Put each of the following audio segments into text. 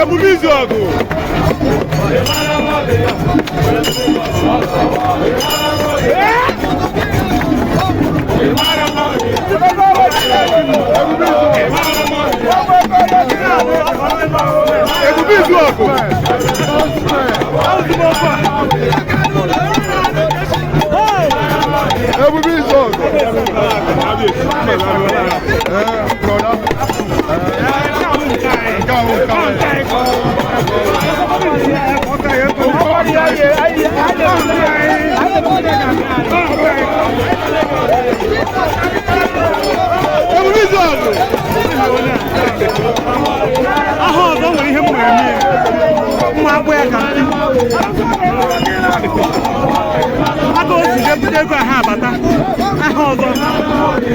Ebube izu ọgụ. Ebube izu ọgụ. Ebube izu ọgụ. Brother. Nke ahụ nke ahụ. Ebube izu ọgụ. Aha ọzọ nwere ihe m nwere eme mma agbụ ya ka mpi aga o si jebute ego aha abata aha ọzọ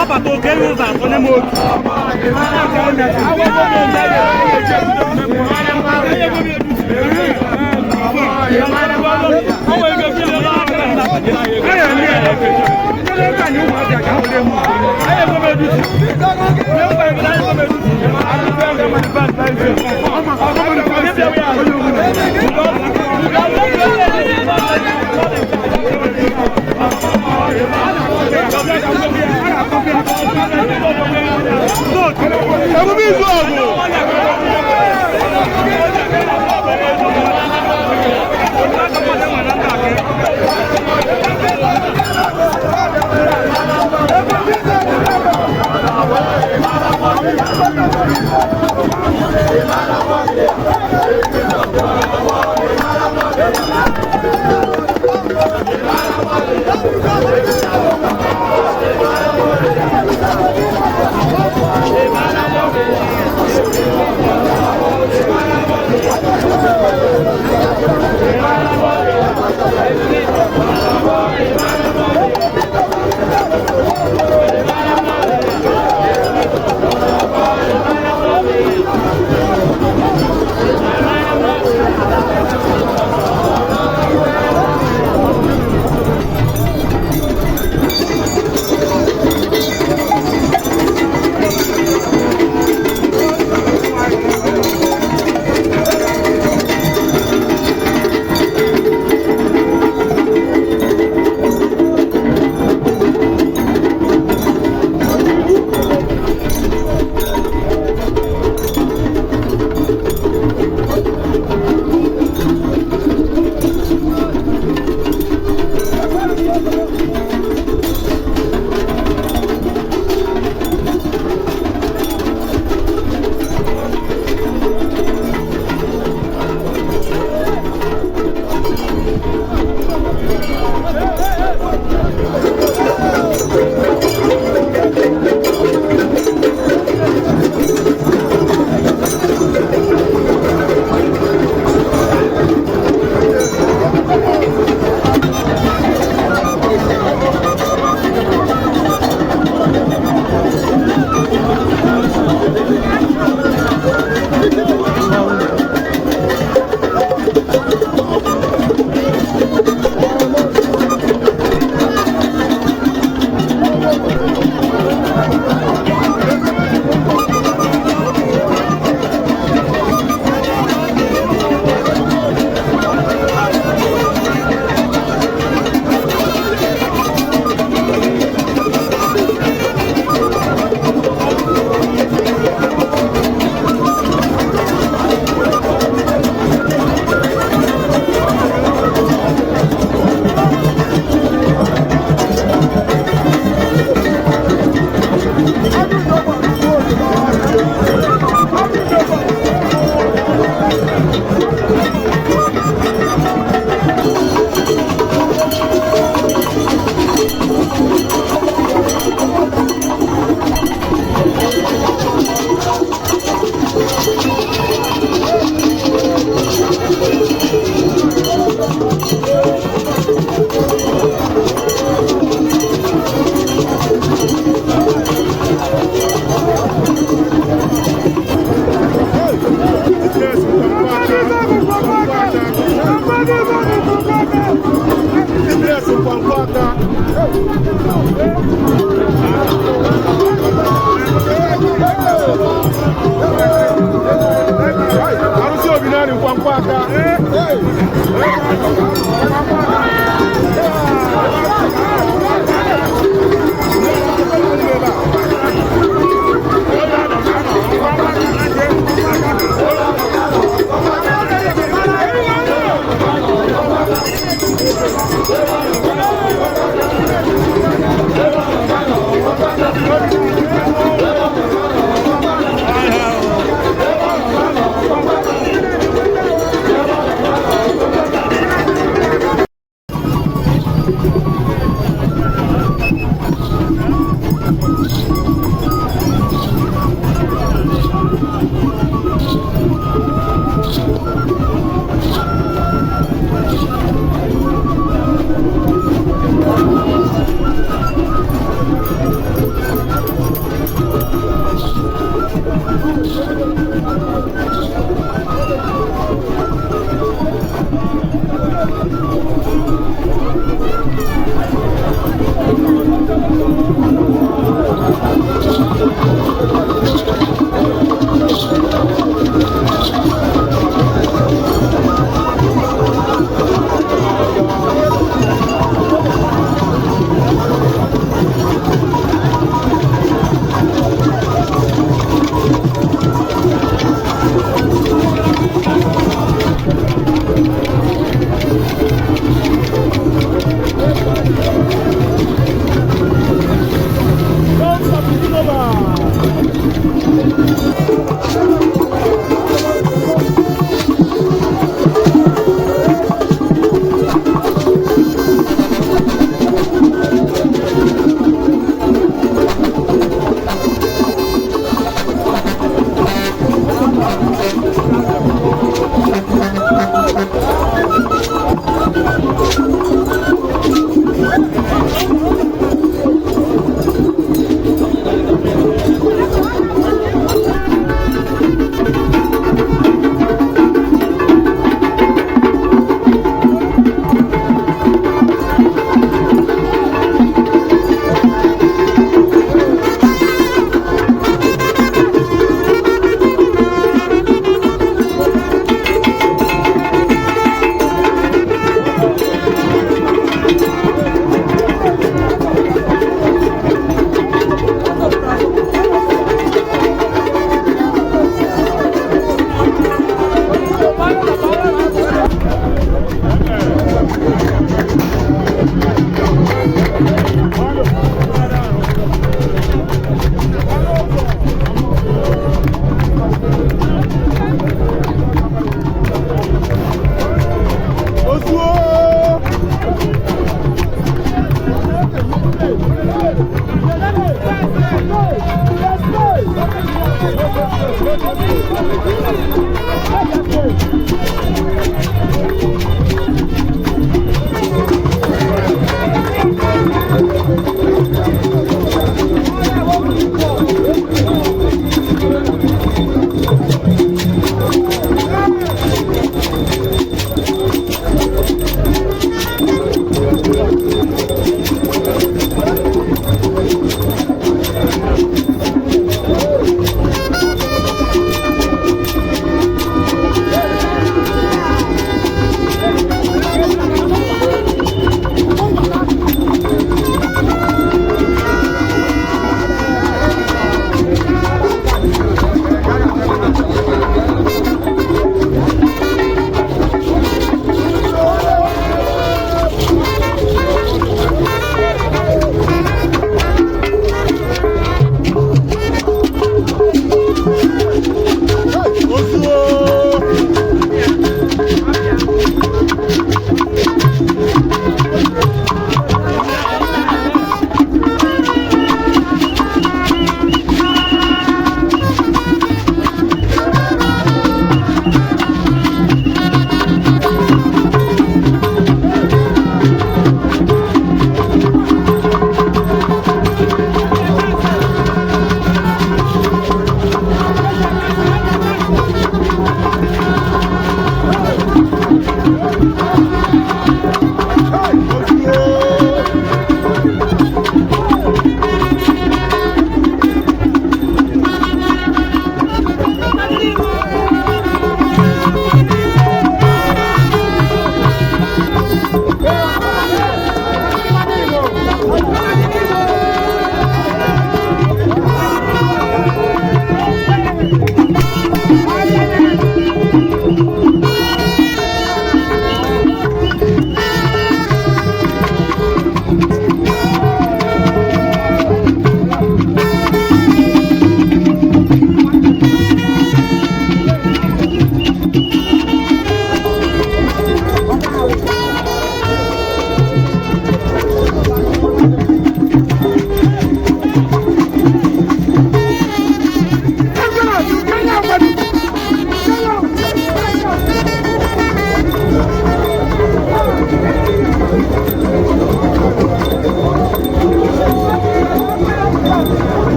ọ bata oke elu ụzọ atọ nye m otu. Ebube izu ọgụ. Arụsị obi narị nkwankwa aka.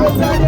Hey!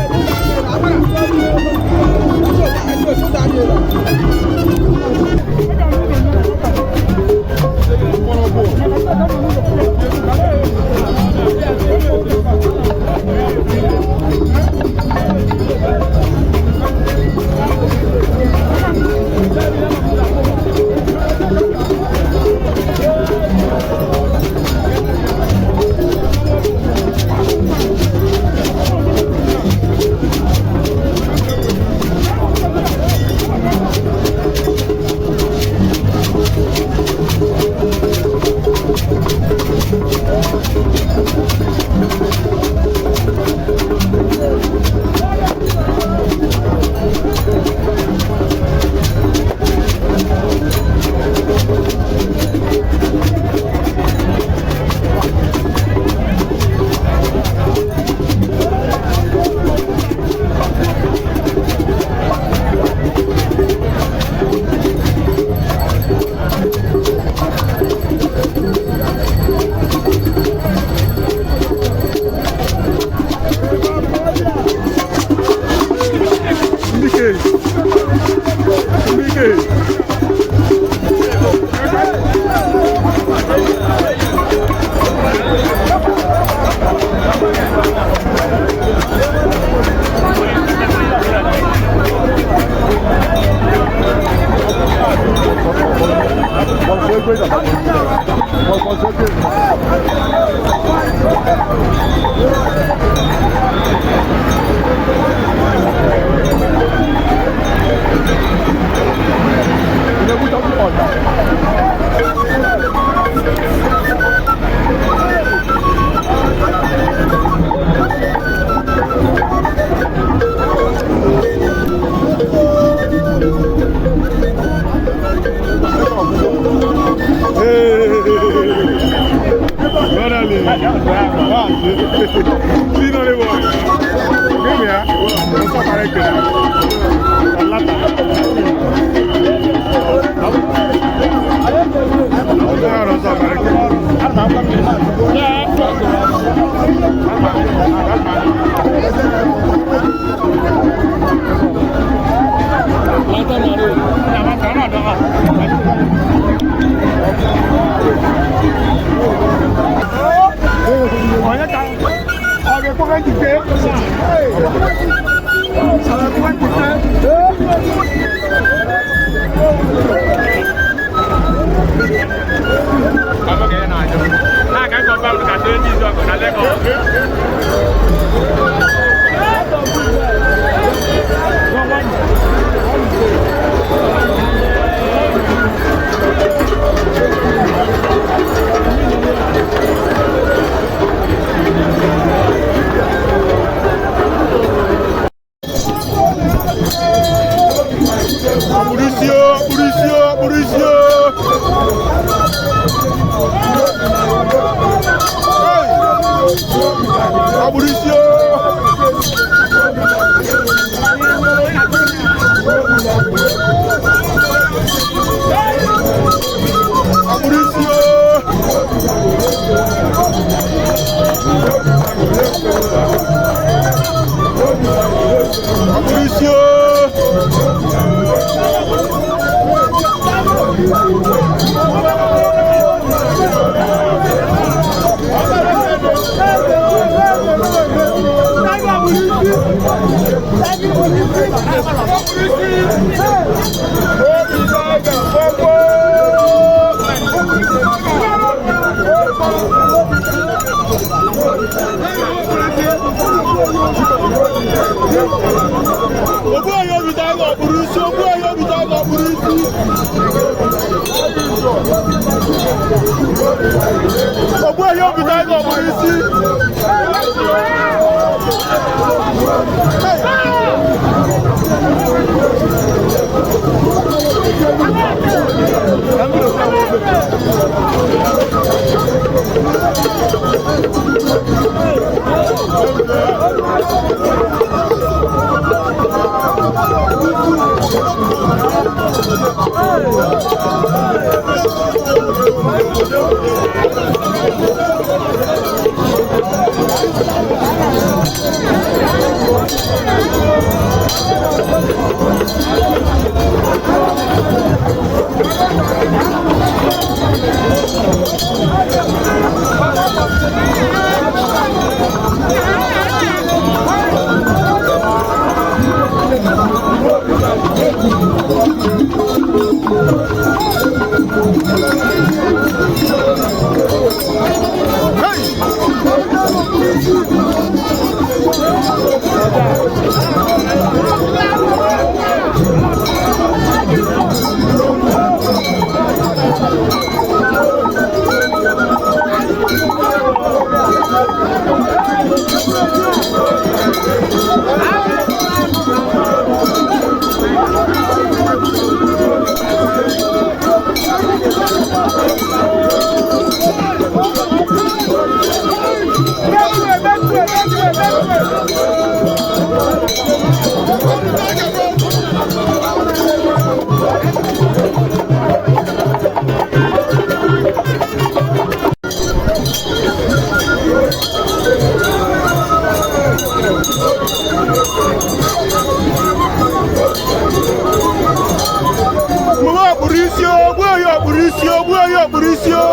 Mgbe okpuru isi o, gbuo ya okpuru isi o, gbuo ya okpuru isi o.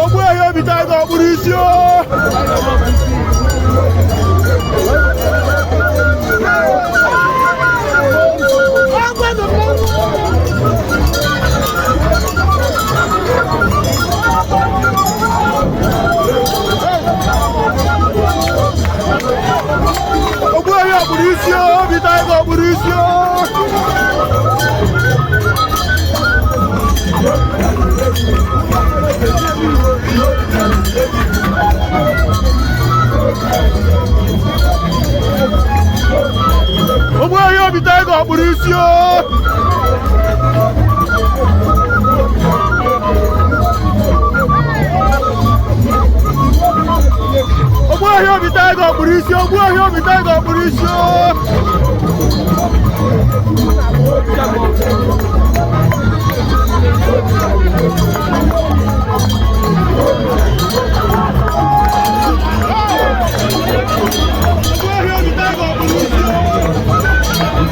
Ogbu ehi obi taiga okpuru isi o. Ogbu ehi okpuru isi o, obi taiga okpuru isi o. Ogbu ehi obi taiga okpuru isi o. Ogbu ehi obi taiga okpuru isi, ogbu ehi obi taiga okpuru isi o. Ogbu ehi obi taiga okpuru isi o.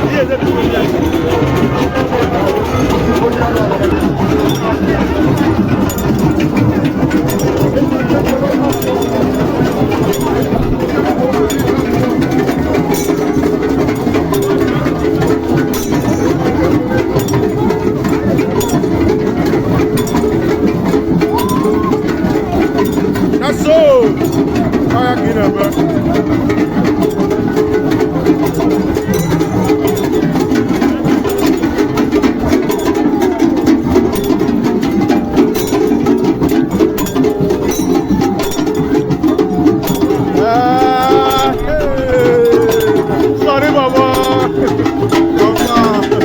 Ihe emebigo ya. Na so! Ọya ka ị na-eme. Ah, hey. Sorry, Baba. Baba.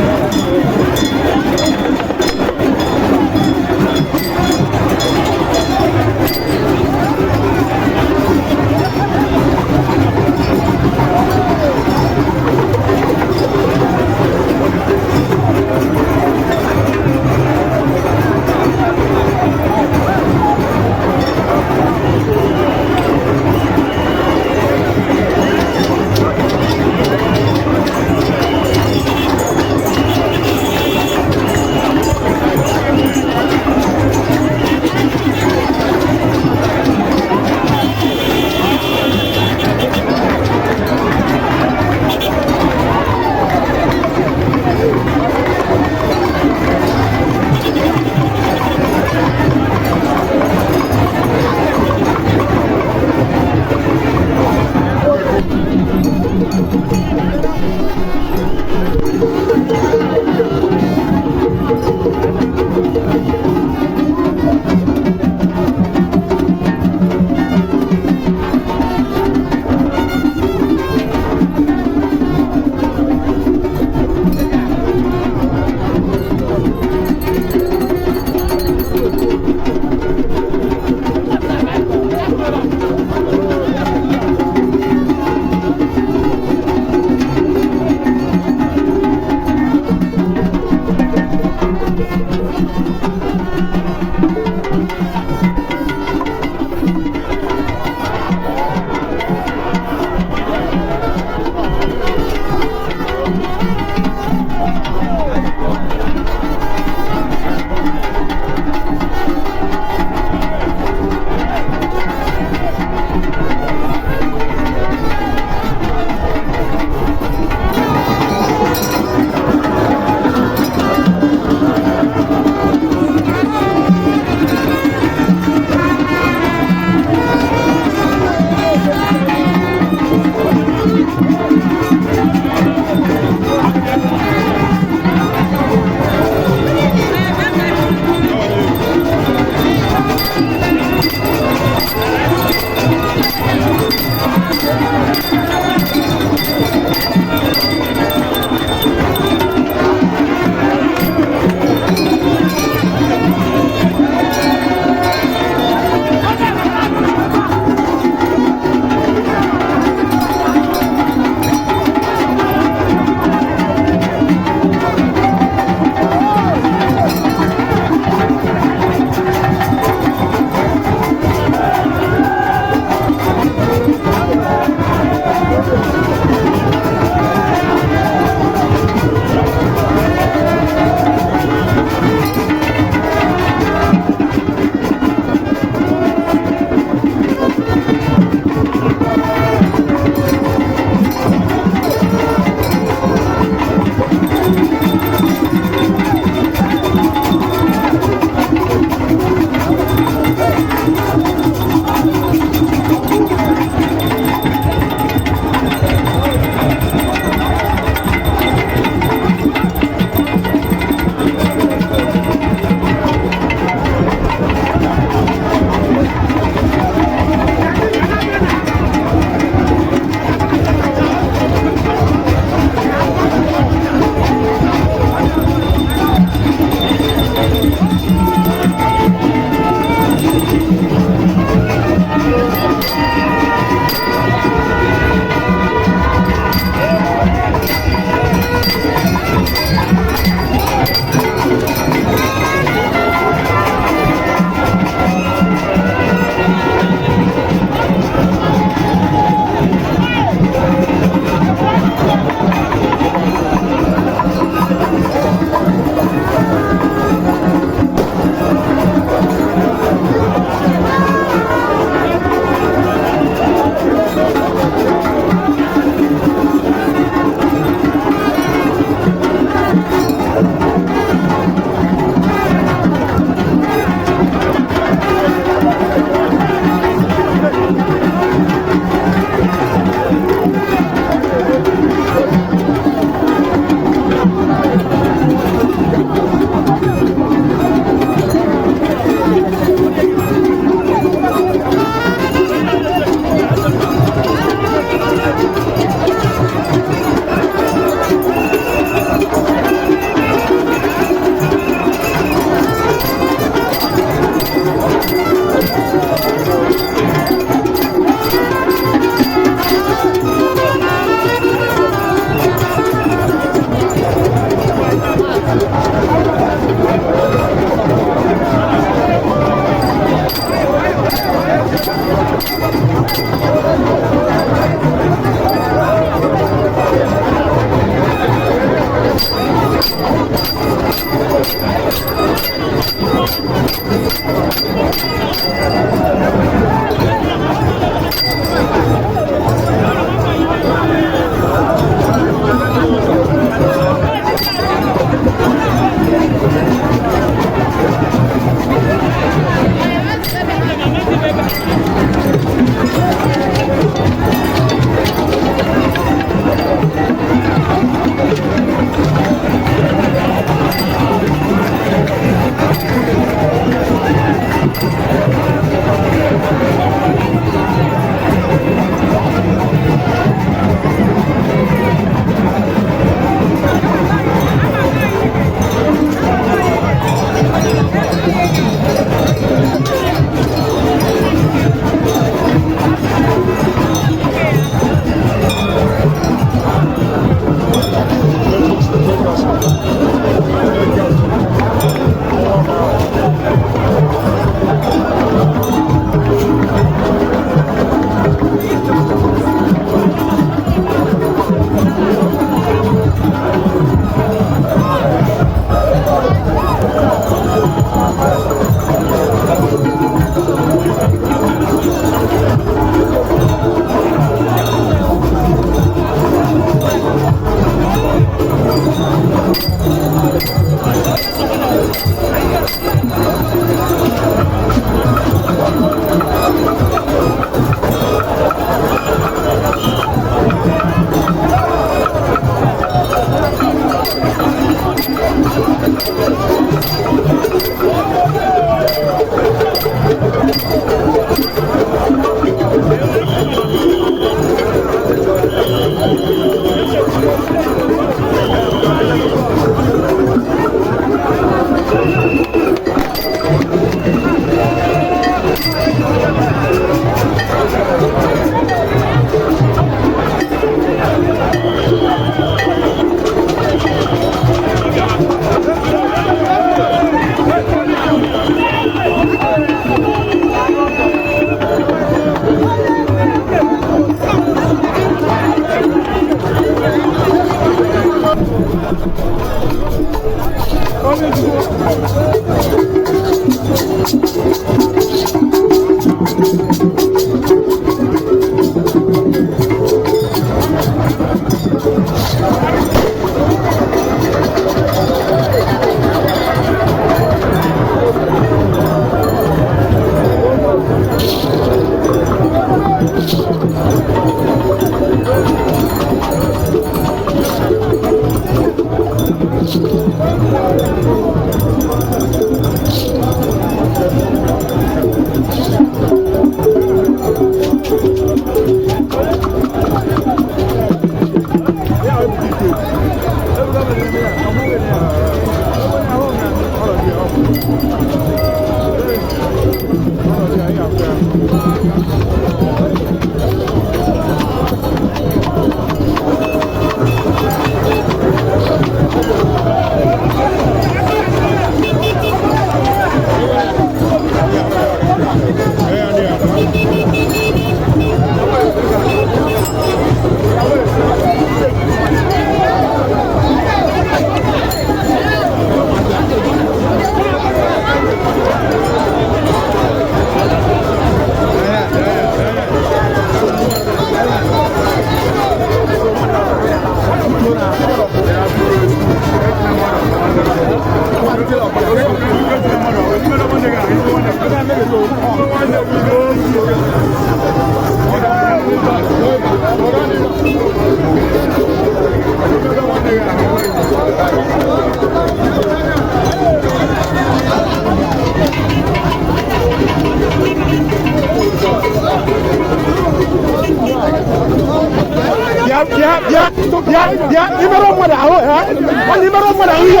Bịa, bịa, bịa, bịa, bịa, imerụ mmadụ ahụ ha, nwanne, imerụ mmadụ ahụ ihe.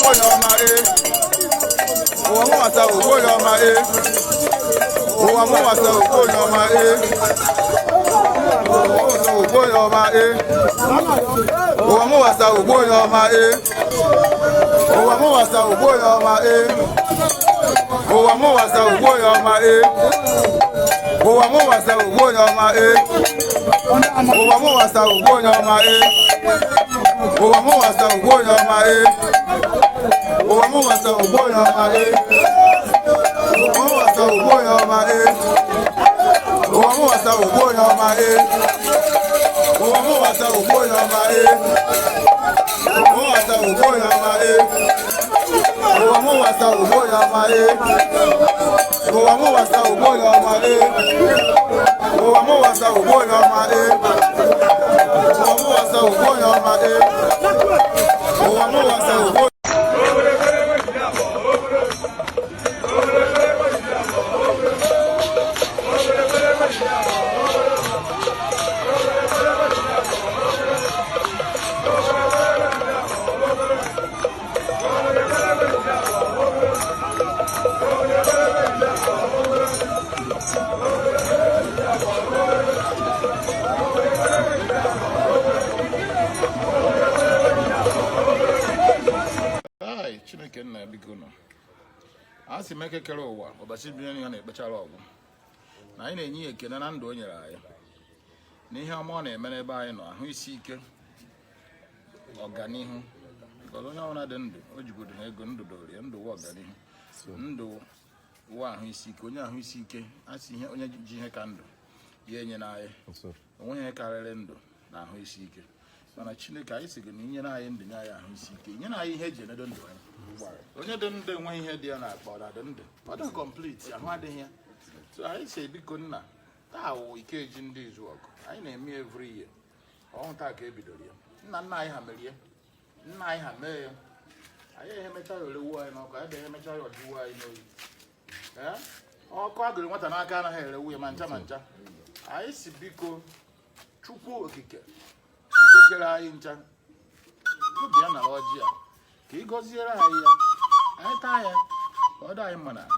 Onye ọma e, ụwa mụ wasa ogbu onye ọma e, ụwa mụ wasa ogbu onye ọma e, ụwa mụ wasa ogbu onye ọma e, ụwa mụ wasa ogbu onye ọma e, ụwa mụ wasa ogbu onye ọma e, ụwa mụ wasa ogbu onye ọma e, ụwa mụ wasa ogbu onye ọma e, ụwa mụ wasa ogbu onye ọma e, ụwa mụ wasa ogbu onye ọma e, ụwa mụ wasa ogbu onye ọma e, ụwa mụ wasa ogbu onye ọma e, ụwa mụ wasa ogbu onye ọma e, ụwa mụ wasa ogbu onye ọma e, ụwa mụ wasa ogbu onye ọma e, ụwa mụ wasa ogbu onye ọma e, ụwa mụ wasa ogbu onye ọma e, ụwa mụ wasa ogbu onye ọma e, ụwa mụ wasa ogbu onye ọma e, ụwa mụ wasa ogbu. Ai, Chineke nna, biko nọ a sị m ekekere ụwa ụbọchị bi ya na-ekpechara ọgwụ na anyị na-enye ya ekele na ndụ o nyere anyị na ihe ọma ọ na-eme n'ebe anyị nọ, ahụ isi ike, ọganihu, because onye ọbụla dị ndụ o jigodo na ego ndụ doro ya ndụ wa ọganihu, ndụ wa ahụ isi ike. Onye ahụ isi ike a sị ihe onye ji ihe ka ndụ ya enye na anyị onweghị ihe karịrị ndụ na ahụ isi ike. Mana Chineke, anyị sị gị na inyere anyị ndụ, nye anyị ahụ isi ike, nyere anyị ihe eji enedo ndụ anyị. Onye dị ndụ enwe ihe dị ya n'akpa, ọ na-adị ndụ, ọ dị complete, ahụ adịghị ya. So anyị si, biko nna, taa wụ Ikeji ndị Izuọgụ. Anyị na-eme every year. Ọhụụ taa ka e bidoro ya. Nna nna anyị ha merie, nna anyị ha mee ya. Anyị emecha ya, orewu anyị n'ọkụ. Anyị bịa emecha ya, ọjụwu anyị n'oyi. Ee, ọkụ agụrụ nwata n'aka anaghị erewu ya ma ncha ma ncha. Anyị si, biko, Chukwu Okike nke kere anyị ncha, bịa nara ọjị a ka ị gọziere anyị ya. Anyị taa ya ka ọ dị anyị mma n'ahụ.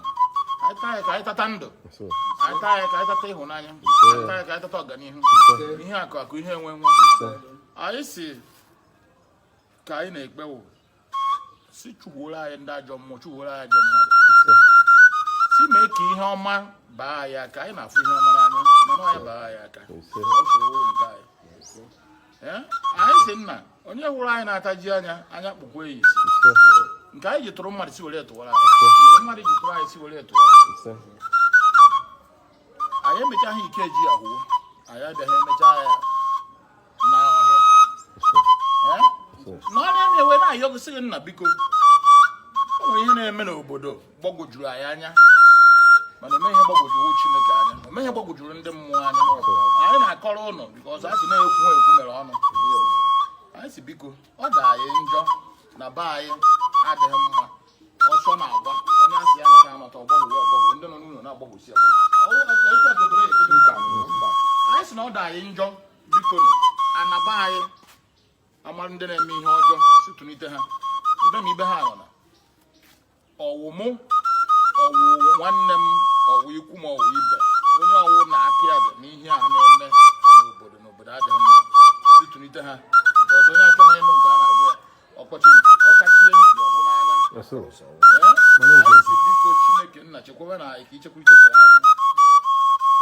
Anyị taa ya ka anyị tata ndụ. Anyị taa ya ka anyị tata ịhụnanya. Anyị taa ya ka anyị tata ọganihu, ihe akụ akụ, ihe enwe enwe. Anyị si ka anyị na-ekpewu si chụgbuoro anyị ndị ajọ mmụọ, chụgbuoro anyị ajọ mmadụ, si mee ka ihe ọma baa anyị aka. Anyị na-afụ ihe ọma n'anya, mana ọ ya baa anyị aka, ọ soro nke anyị. Ee, anyị si nna, onye hụrụ anyị na-ataji anya anya kpụkwa ya isi. Nke anyị ji tụrụ mmadụ, si were tụwara anyị. Nke mmadụ ji tụrụ anyị, si were tụwara anyị. Emechaghị Ikeji ahụwo, anyị abịaghị emecha ya n'ọhịa. Ee, na ọ na-eme ewe na-ayọ gị, sị gị, nna, biko, o nwere ihe na-eme n'obodo gbagwojuru anyị anya, mana ome ihe gbagwojuru Chineke anya, ome ihe gbagwojuru ndị mmụọ anya. Anyị na-akọrọ ụnụ because a sị na-ekwu ekwu mere ọnụ. Anyị si, biko, ọ dị anyị njọ na be anyị adịghị mma. Ọsọ na-agba onye asị ya nọta anọta, ọgbagwo ọgbagwo, ndị nọ n'ụlọ na-agbagwosi agbagwo. Etu a ka obodo ya esi dị. Anyị sị na ọ dị anyị njọ, biko nụ, anaba anyị amara ndị na-eme ihe ọjọọ, si tụnite ha ibe ma ibe ha nọ na ọwụ mụ, ọwụ nwanne m, ọwụ ikwu m, ọwụ ibe onye ọwụ na aka ya dị n'ihe a na-eme n'obodo, n'obodo adịghị mma, si tụnite ha. Ọzọ, onye achọghị ịnụ nke a na-agwa ya, ọkpọchi ntị, ọkachie ntị, ọ bụ n'anya. Ee, anyị si, biko, Chineke nna, chekwaba na anyị ka ichekwa ichekere akwụ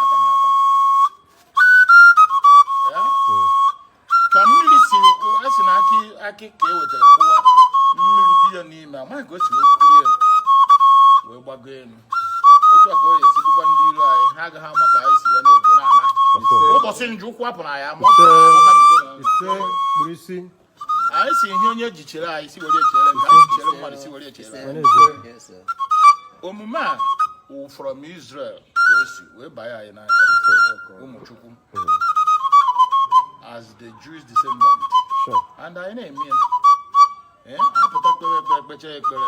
ata ha ata. Ee, ka mmiri si a sị na akị akị ka e wetara kụwa mmiri dị ya n'ime, amaghị ka o si wee kurie wee gbago elu. Otu a ka o esi dịkwa ndị iro anyị, ha agaghị ama ka anyị si wee na-eje na-ana ụbọchị njọ ụkwụ apụ na ya ma ọ pụrụ amata n'udo na Ise, kpuru isi. Anyị si ihe onye ji chere anyị, si were echere nke anyị ji chere mmadụ, si were echere anyị. Mana eziokwu. Omume a wụ from Israel ka o si wee banye anyị n'aka, ụmụ Chukwu, as the Jewish descendant. And anyị na-eme ya. Ee, apụta kpere ekpere, kpechaa ekpere,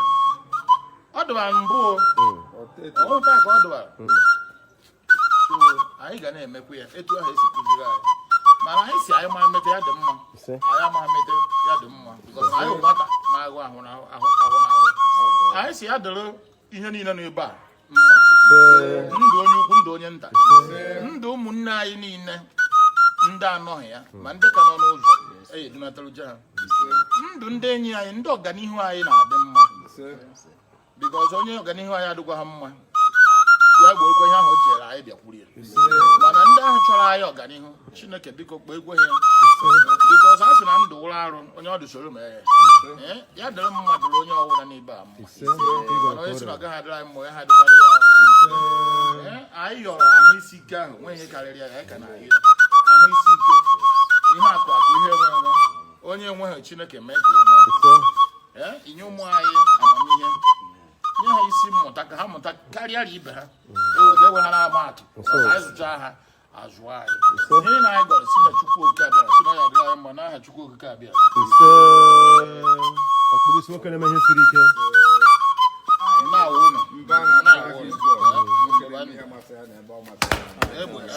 ọ dụbara mbụ o. Ọ taa ka ọ dụbara. So anyị ga na-emekwa ya etu ahụ esi kụziri anyị. Mana anyị si anyị mara mmete ya dị mma. Ise. Anyị amaghị mmete ya dị mma because anyị bụ nwata na-agụ ahụ na ahụ ahụ na ahụ. Anyị si ya dịrị ihe niile nọ ebe a mma. Ndụ onye ukwu, ndụ onye nta, ndụ ụmụnne anyị niile, ndị anọghị ya ma ndị ka nọ n'ụzọ eyi edunataruja ha, ndụ ndị enyi anyị, ndị ọganihu anyị na-adị mma, because onye ọganihu anyị adịkwa ha mma, ya gborokwa ihe ahụ o chere anyị bịakwuru ya. Mana ndị ahụ chọrọ anyị ọganihu, Chineke, biko, kpee egwe ha, because a sị na ndụ wụrụ arụ onye ọ dị soro mee ya. Ee, ya dịrị mma, dịrị onye ọwụla n'ibe a mma. Mana onye sị na ọ gaghị adịrị anyị mma, ya ha dịkwara ya. Ee, anyị yọrọ ahụ isi ike ahụ, nwee ihe karịrị ya, anyị ka na-ayọ ya ahụ isi ike, ihe akụ akụ, ihe enwe enwe. Onye enweghị, Chineke mee ka o nwee. Ee, inye ụmụ anyị amamihe, nye ha isi mmụta ka ha mụta karịa ibe ha, ewega ewe ha na-ama atụ. Anyị zụchaa ha, azụọ anyị. Ihe na anyị gọrọ si na Chukwu Okike abịa, si na ya dịrị anyị mma n'aha Chukwu Okike abịa. Ise, ọkpụrụ isi, nwoke na-eme ihe siri ike. Na-awụ unu. Mba na Na-awụ unu. nwoke na-eme ihe masịrị ya na ebe ọ masịrị ya. Egbe ya.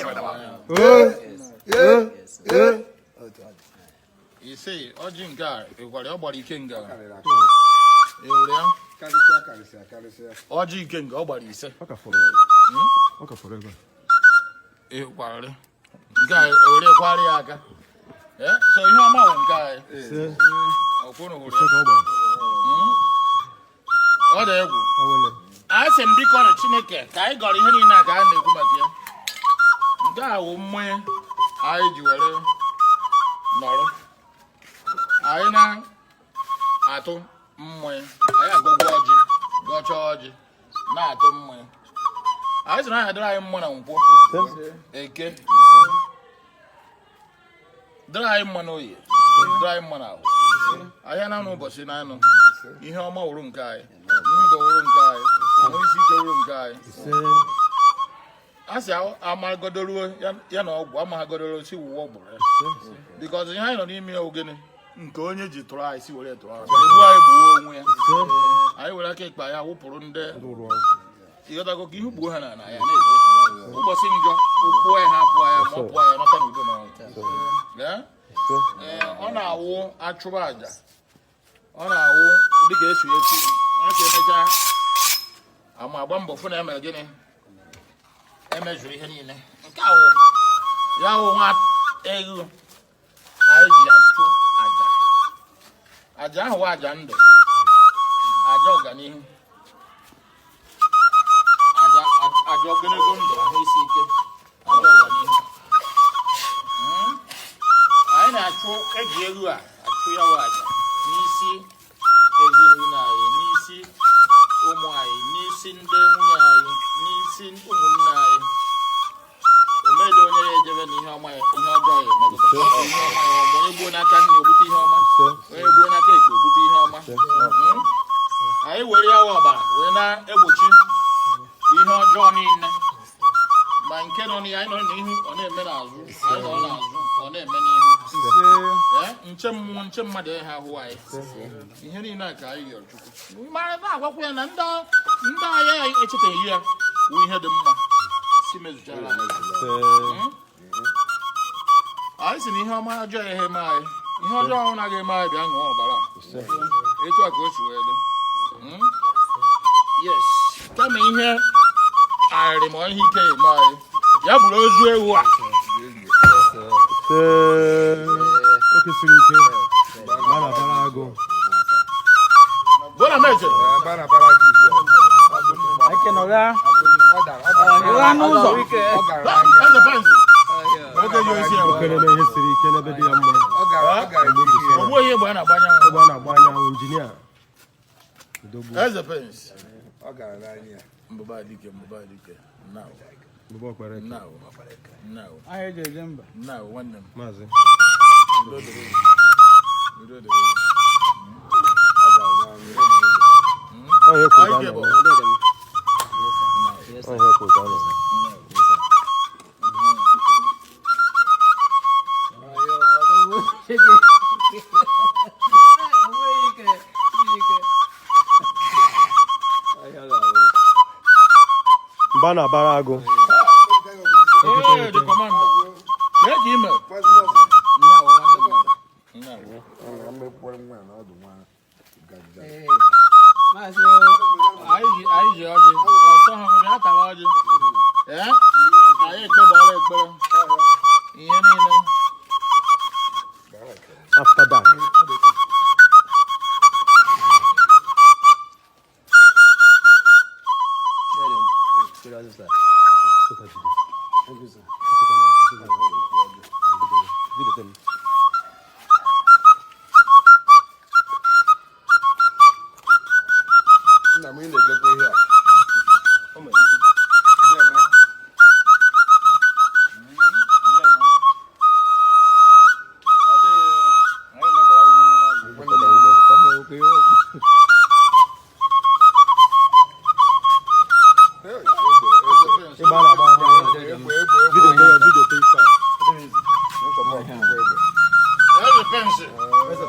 Ee, ee. Ise, ọjị nke a ịkwara ọ gbara ikenga. Karịrị akarị. Ị hụrụ ya? Karịsịa, karịsịa, karịsịa. Ọjị ikenga, ọ gbara 5. Ọ ka fọrọ, ọ ka fọrọ ebe a. Ị kwarịrị nke a, ewere kwara ya aka. Ee, so ihe ọma wụ nke anyị. Ise. Ọkwụrụ hụrụ Ise ya. ka ọ gbara. Ọ dị egwu. Awele. Anyị sị m, biko na Chineke, ka anyị gọrọ ihe niile a ka anyị na-ekwu maka ya. Nke a wụ mmanya anyị ji were nọrọ, anyị na-atụ mmanya, anyị agọgwa ọjị, gọchaa ọjị, na-atụ mmanya. Anyị sị na anyị dịrị anyị mma na nkwọ. Ise. Eke, dịrị anyị mma n'oye. Dịrị anyị mma n'ahụ. Ahịa na-anụ ụbọchị na-anụ. Ihe ọma wụrụ nke anyị. Ndụ wụrụ nke anyị. Ahụ isi ike wụrụ nke anyị. A sị amagodoruo ya na ọgwụ amagodoro si wụwa ọgwụ ya. Because ihe anyị nọ n'ime ya ogene nke onye ji tụrụ anyị si were tụrụ anyị. Egbu anyị gbuo onwe ya. Anyị were aka ịkpa ya wụpụrụ ndị ịghọtago ka ihu gbuo ha na ya na-eje. Ụbọchị njọ ụkwụ ya ha pụọ ya ma ọ pụọ ya nọta n'udo na ọnwụ. Ee, ọ na-awụ achụrụ àjà, ọ na-awụ dịka esi ekwu ọ si emechaa ama agba mbọ fụ na emere gịnị, emezuru ihe niile. Nke a wụ ya wụ nwa ewu anyị ji achụ àjà. Àjà ahụ wụ àjà ndụ, àjà ọganihu, àjà ogologo ndụ, ahụ isi ike, àjà ọganihu. Anyị na-achụ eji ewu a achụ ya wụ àjà n'isi ezinụlọ anyị, n'isi ụmụ anyị, n'isi ndị nwunye anyị, n'isi ụmụnne anyị. Omedo onye ya ejebe na ihe ọma ya, ihe ọjọọ ya emetụta ihe ọma ya ọma. Onye gbuo n'aka nne ogbute ihe ọma, onye gbuo n'aka ekpe ogbute ihe ọma. Anyị were ya wụ ọbara wee na-egbochi ihe ọjọọ niile, ma nke nọ n'ihu anyị nọ n'ihu ọ na-eme n'azụ, anyị nọ n'azụ ọ na-eme n'ihu. Nche mmụọ nche mmadụ ya ahụ anyị, ihe niile a ka anyị yọrọ Chukwu mara na-agwakwa ya na ndị agha echetaghị ya wụ ihe dị mma si mezuchara anyị. Anyị si na ihe ọma ọjọọ ya eme anyị, ihe ọjọọ ahụ naghị eme anyị, bịa ṅụọ ọbara etu a ka o si wee dị. Yes, kama ihe arịrị ma ihe ike eme anyị, ya bụrụ ozu ewu a. Oke siri ike na-abara agụ. Bona meje. Okere na ihe siri ike n'ebe dị ya mma. Ogbu onye egbe a na-agba anyanwụ. Ebe a na-agba anyanwụ injinia. Eze Prince. Mbụba dike, mbụba dike. Now. Mbụba ọkpara eke. Now. Now. Now, nwanne m. Maazị. Udo dịrị gị. Udo dịrị gị. Ọ ihe kwuru ka a Anyị bụ. na-eme. Ọ ihe kwuru ka a na-eme. Mba na-abara agụ. Ee, the commander. Kee ka ị mere? Now, nwanne m. Now. Anyị ji ọjị ọsọ ha nwere atara ọjị. Ee, anyị ekpegbara ekpere ihe niile. After dark. Nna m, ị na-edekwa ihe a. Ọ dịghị, anyị megbara ihe niile ọjị. Ịgba na-agba anyanwụ. Video tee ya, video tee ife a. Eze Prince. Eze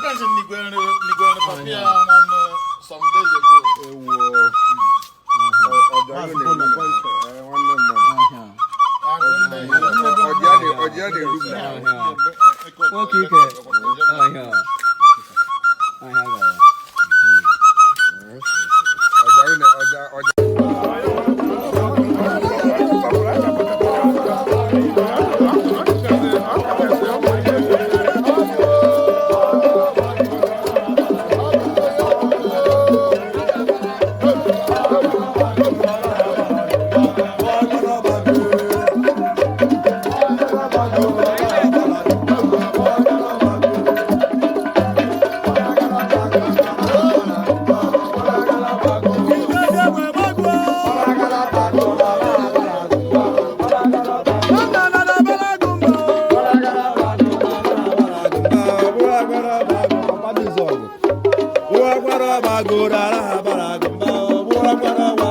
Prince nigwere nigwere papa ya nwanne some days ago. Nwoke ike. Ọhịa. Ọhịa gara. Thank you. Agoro ara ha bara agụ mba gbụra gbara wa.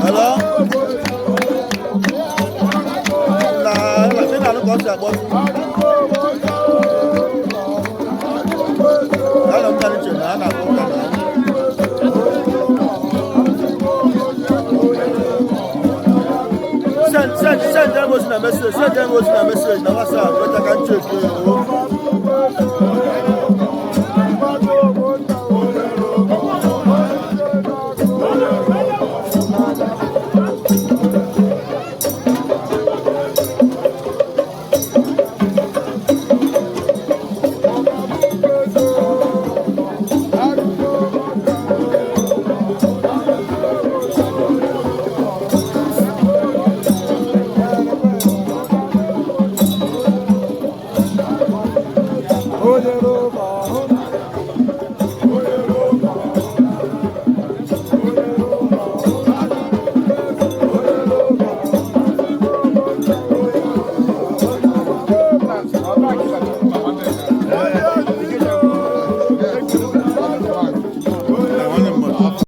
Hello? Na na na ka ọ si akpọ. Anọ m na nche na a na-akpọ ụka na. Send send send them ozi na message, send them ozi na message na WhatsApp, weta ka nche ekwe o.